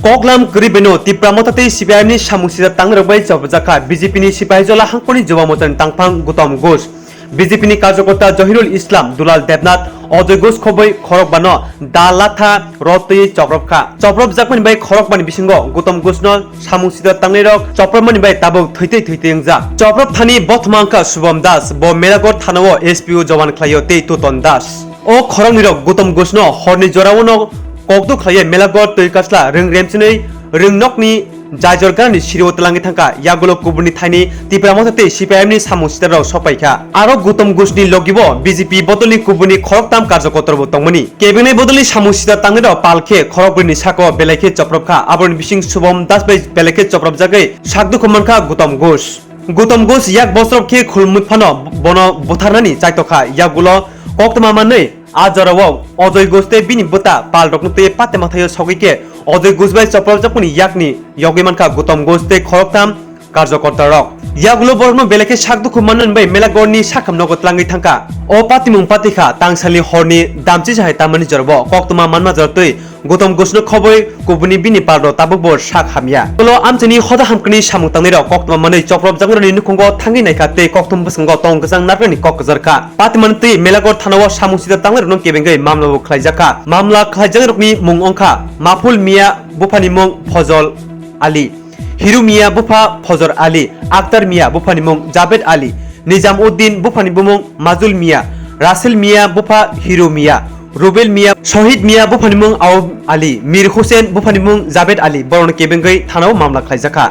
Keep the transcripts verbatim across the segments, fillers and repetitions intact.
Koklam kwrwi beno Tipra Motha tei C P I M ni samung sida tangnai rok bai chobajak kha B J P ni sipai jola hangkoni Joba Mochani tangphang Gautam Ghosh. B J P ni karjokorta Johirul Islam, Dulal Debnath, Ajoy Ghosh khoboi khorokbano da latha rotwi choprop kha. Choprop jakmani bai khorokbani bisingo Gautam Ghosh no samung sida tangnai rok chopropmani bai tabuk thwitwi thwitwi wngjak. Choprop thani bothoma wngkha Subham Das, bo Melagor thana o S P O joban khlaio tei Tuton Das. O khoroknwi rok Gautam Ghosh no horni jora o no kokduk khlaiwi Melagor twi kasla rwng remchinwi rwng nokni jaijor ganani siri o twlangwi thangkha. Yagulo kubuni thaini Tipra Motha tei C P I M ni samung sida rok sokpai kha. Aro Gautam Ghosh ni logi bo B J P bodol ni kubuni khoroktham karjokorta bo tongmani. Kebengnai bodol ni samung sida tangnai rok pal khe khorokbrwi ni sako belai khe choprop kha. Aboni bising Subham Das bai belai khe choprop jagwi sak dukhu mankha Gautam Ghosh. Gautam Ghosh yak bosrok khe khulumwi phano bono butharnani chaitokha. Yagulo koktwma manwi a jorao Ajoy Ghosh tei bini bwta palrokno twiwi patema thaio sogwi khe Ajoy Ghosh bai chopropjakmani yakni yogwi mankha Gautam Ghosh tei khoroktham karjokortarok. Yagulo borokno belai khe sak dukhu manmani bai Melagorni sakham nogo twlangwi thangkha. O patimung patikha tangsalni horni damchisa hai tamani jorabo koktwma manma jora twi Gautam Ghoshno khoboi kubuni bini palrok tabukbo sak hamya. Ulo amchaini hoda hamkani samung tangnairok koktwma manwi chopropjaknairokni nukhungo thangwi naikha tei koktwma bwskango tong kwchang narwknani kok kwcharkha. Patimani twi Melagor thanao samung sida tangnairokno kebengwi mamlabo khlaijakha. Mamla khlaijaknairokni mung wngkha Maful Mia buphani mung Fozol Ali, Hiru Mia bupha Fozor Ali, Akhtar Mia buphani mung Javed Ali, Nizam Uddin buphani bumung Mazul Mia, Rasel Mia bupha Hiru Mia, Rubel Mia, Shohid Mia buphani mung Aub Ali, Mir Hussein buphani mung Javed Ali, borokno kebengwi thanao mamla khlaijakha.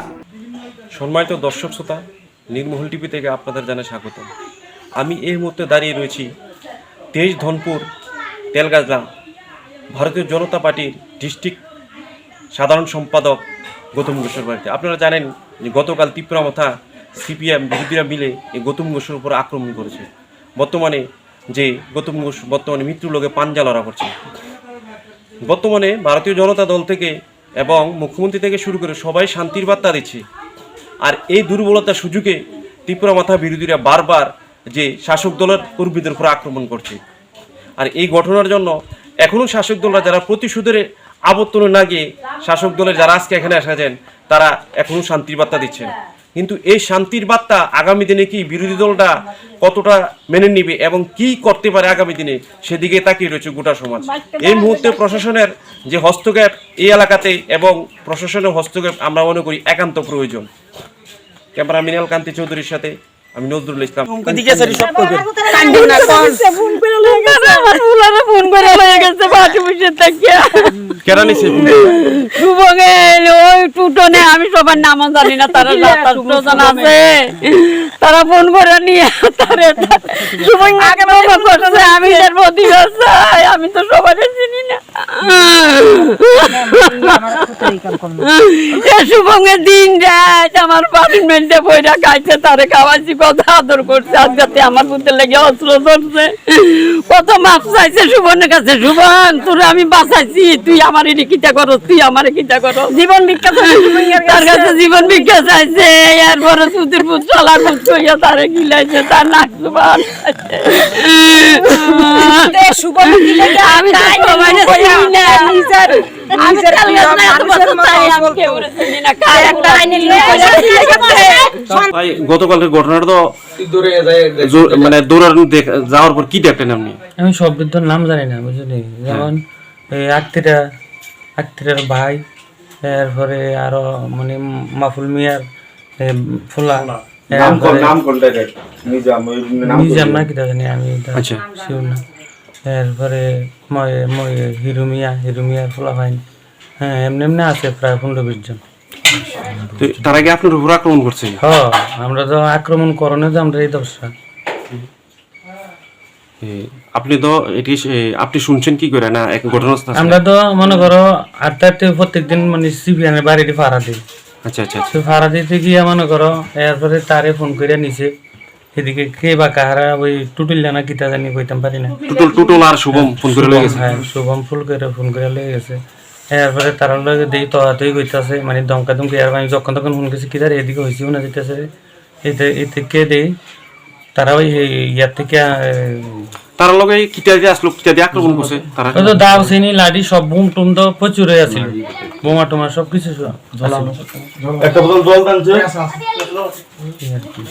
সম্মানিত দর্শক শ্রোতা, নির্মহল টিভি থেকে আপনাদের জানাই স্বাগতম। আমি এই মুহূর্তে দাঁড়িয়ে রয়েছি তেইশ ধনপুর তেলগাজা ভারতীয় জনতা পার্টির ডিস্ট্রিক্ট সাধারণ সম্পাদক গৌতম ঘোষের বাড়িতে। আপনারা জানেন যে গতকাল তিপ্রা মথা সিপিএম বিরোধীরা মিলে এই গৌতম ঘোষের উপর আক্রমণ করেছে। বর্তমানে যে গৌতম ঘোষ বর্তমানে মৃত্যুর লগে পাঞ্জা লড়া করছে। বর্তমানে ভারতীয় জনতা দল থেকে এবং মুখ্যমন্ত্রী থেকে শুরু করে সবাই শান্তির বার্তা দিচ্ছে। আর এই দুর্বলতার সুযোগে তিপ্রা মথা বিরোধীরা বারবার যে শাসক দলের কর্মীদের উপর আক্রমণ করছে। আর এই ঘটনার জন্য এখনও শাসক দলরা যারা প্রতিশোধের আবর্তনে না গিয়ে শাসক দলের যারা আজকে এখানে এসেছেন, তারা এখনও শান্তির বার্তা দিচ্ছেন। কিন্তু এই শান্তির বার্তা আগামী দিনে কি বিরোধী দলটা কতটা মেনে নিবে এবং কি করতে পারে আগামী দিনে, সেদিকে তাকিয়ে রয়েছে গোটা সমাজ। এই মুহূর্তে প্রশাসনের যে হস্তক্ষেপ এই এলাকাতে এবং প্রশাসনের হস্তক্ষেপ আমরা মনে করি একান্ত প্রয়োজন। ক্যামেরা মিনাল কান্তি চৌধুরীর সাথে আমি নজরুল ইসলাম। হুমকি দিকে স্যার সব করবে। কান্দিও না, কন। ফোন করে লয়ে গেছে। আমার উলারে ফোন করে লয়ে গেছে, বাটি বসে থাকিয়া। কেরা নিছে ফোন? শুভঙ্গে, ওই টুটনে, আমি সবার নামও জানি না, তারা সাত আটশো জন আছে। তারা ফোন করে নিয়ে তারে, শুভঙ্গে আক্রমণ করছে, আমি তার প্রতিবাদ চাই, আমি তো সবাই চিনি না। আমার পুত্র এই কাম করলো। এ শুভঙ্গে দিন রাত আমার বাড়ির মধ্যে বইরা খাইছে, তারে খাওয়াইছি, কত আদর করছে। আজকে আমার পুত্রের লেগে অস্ত্র ধরছে, কত মাফ চাইছে শুভনের কাছে। শুভন, তোরে আমি বাঁচাইছি, তুই আমার এনে কিতা করস, তুই আমারে কিতা করস? জীবন ভিক্ষা চাইছে শুভঙ্গের তার কাছে। কাছে জীবন ভিক্ষা চাইছে। এরপরে সুতির পুত শালা পুত কইয়া তারে গিলাইছে, তার নাক জুবান। তে শুভন কি লেগে আমি তো তাই সবাই নিজের চিনি না। নিজের আমি নিজের তেল গাছ না, এত মানুষের বছর মতো তাই আমি অসুস্থ। কেউ চিনি না। কার একটা আইনি লোক আছে। ভাই, গতকালকে ঘটনাটা তো দূরে যায়, জো-, মানে দৌড়ানো দেখ-, যাওয়ার পর কি দেখলেন আপনি? আমি সব বৃদ্ধর নাম জানি না, বুঝলি? হ্যাঁ। যেমন এই আত্মীরা, আত্মীরার ভাই, এরপরে আরো মানে মাফুল মিয়ার, এ, ফুলা, ফুলা। নাম কোন, এরপরে নাম কোনটা এটা? নিজাম, ওই নাম মিজাম কোনটা? না কিতা জানি আমি এটা আচ্ছা। Sure না। এরপরে ময়-, ময়-, হিরু মিয়া, হিরু মিয়ার ফুলা ভাই। হ্যাঁ, এমনি এমনি আছে প্রায় পনেরো বিশ জন। তো তারা কি আপনার উপর আক্রমণ করছে? হ, আমরা তো আক্রমণ করণে তো আমরা এই দশা। এ, আপনি তো এটি, এ, আপনি শুনছেন কি করে না এক ঘটনাস্থল আছে? আমরা তো মনে করো আটটা আটটা প্রত্যেক দিন মানে সিপিএম এর বাড়িতে পাহারা দিই। আচ্ছা, আচ্ছা, আচ্ছা। তো পাহারা দিতে গিয়ে মনে করো এরপরে তারে ফোন করে নিছে। এদিকে কে বা কাহারা ওই টুটুল জানা কিতা জানি কইতাম পারি না। টুটুল, টুটুল আর শুভম হ্যাঁ, ফোন করে লয়ে শুভম, গেছে। হ্যাঁ, শুভম ফুল করে ফোন করে লয়ে গেছে। এরপরে তারা লগে দেই তো আতই কইতাছে, মানে দমকা দমকি, আর আমি যখন তখন ফোন করছি, কিতারে এদিকে হইছে না দিতেছে। এতে, এতে কে দেই? তারা ওই, এই ইয়ার থেকে, আহ, তারা লগে কিতা দিয়ে আসলো, কিতা দিয়ে আক্রমণ করছে তারা? ওই তো দা চিনি লাঠি সব বুম টুম তো প্রচুর হয়ে আছিল, বোমা টোমা সব কিছু স-, আছিল। একটা বোতল জল টানছে। এই আর কি।